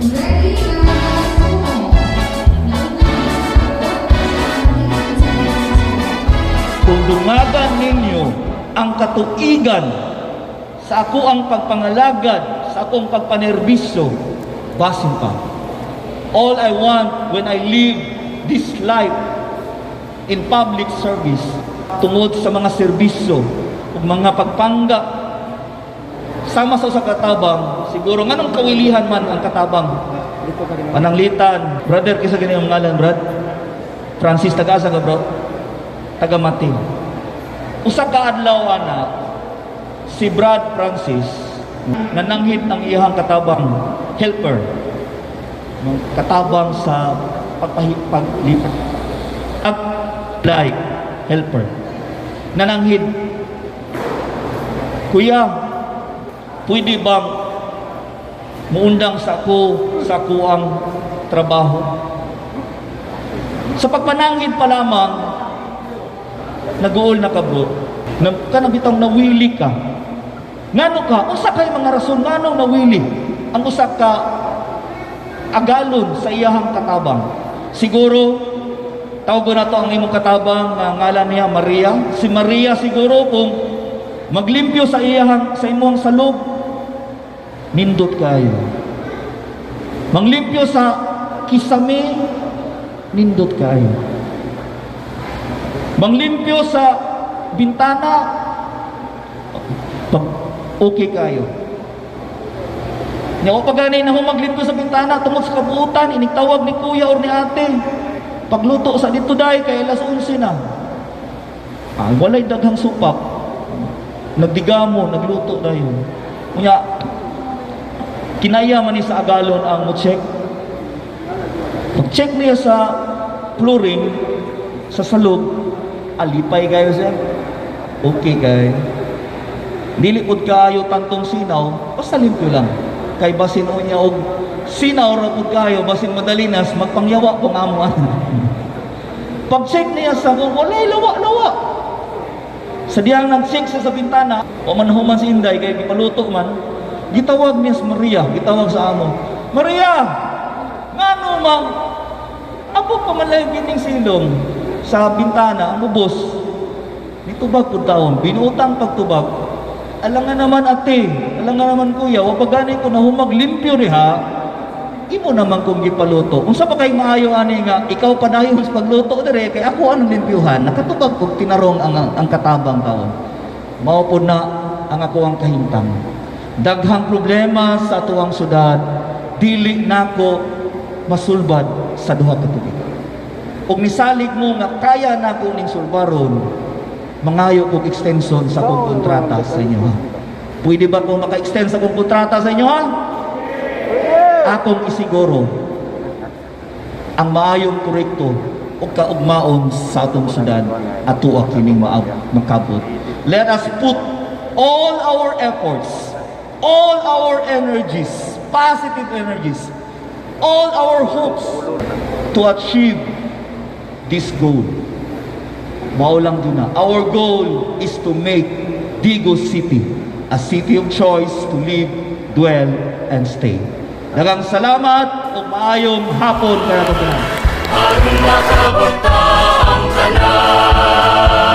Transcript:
Ready Garasumo. Nauna ang sa Kung dungagan ninyo ang katuigan sa ako ang pagpangalagad, sa akong pagpanerbisyo, basin pa. All I want when I live this life in public service, tungod sa mga serbisyo ug mga pagpangga, sama sa usa katabang, siguro nganong kawilihan man ang katabang? Pananglitan, brother, kinsa gani ang ngalan, brad? Francis, taga-asa ka, bro? Taga Mati. Usa ka adlaw ana, si Brad Francis nananghid ang iyang katabang helper, katabang sa pagpahi paglipat at like helper, nananghid, "Kuya, pwede bang muundang sa ako sa akuang trabaho?" Sa pagpananghid pa lamang, nag-uol na ka, bro, na kanang bitang nawili ka. Ngano ka, usa kay mga rason nganong nawili ang usa ka agalon sa iyahang katabang. Siguro tawag na to ang imong katabang nga ngalan niya Maria. Si Maria siguro, kung maglimpyo sa iyahang, sa imong salog, nindot kayo. Manglimpyo sa kisame, nindot kayo. Manglimpyo sa bintana, pag okay kayo. Nya pa gani na maglimpyo sa bintana tungod sa kabuutan, inigtawag ni kuya or ni ate. "Pagluto sa dito dai kay alas 11 na." Ah, walay daghang supak. Nagdigamo, nagluto dayon. Unya kinaya man ni sa agalon ang mo check. Pag-check niya sa flooring, sa salog, alipay kayo siya. Okay kay. Dili pud kaayo tantong sinaw, basta limpyo lang. Kay basin o niya og sinaw ra pud kayo, basin madalinas, magpangyawa pong amo. Pag-check niya sa kung walay lawa-lawa. Sa diyang nag-check siya sa bintana, o man human si Inday, kay gipaluto man, gitawag niya si Maria, gitawag sa amo. "Maria, ngano mang, apo pa man lang kining silong sa bintana, ang ubos." Nitubag pud taon, binuutang pagtubag. "Alangan naman ate, alangan naman kuya, wa pa gani ko na humag limpyo diha, imo naman kong gipaluto. Unsa pa kay maayo ani nga ikaw padayon sa pagluto dire kay ako anong limpyuhan?" Nakatubag kog tinarong ang katabang taon. Mao pod na ang ako ang kahimtang. Daghang problema sa atuang syudad, dili nako masulbad sa 2 ka tuig. Ug nisalig mo nga kaya nako ning sulbaron, mangayo kog extension sa akong kontrata sa inyo, ha? Pwede ba kung maka-extend sa akong kontrata sa inyo, ha? Akong isiguro ang maayong proyekto ug kaugmaon sa atong syudad, ato kining makabot. Let us put all our efforts, all our energies, positive energies, all our hopes to achieve this goal. Mao lang din na. Our goal is to make Digos City a city of choice to live, dwell, and stay. Daghang salamat ug maayong hapon kanato tanan. Aron makabot ta ang tanan.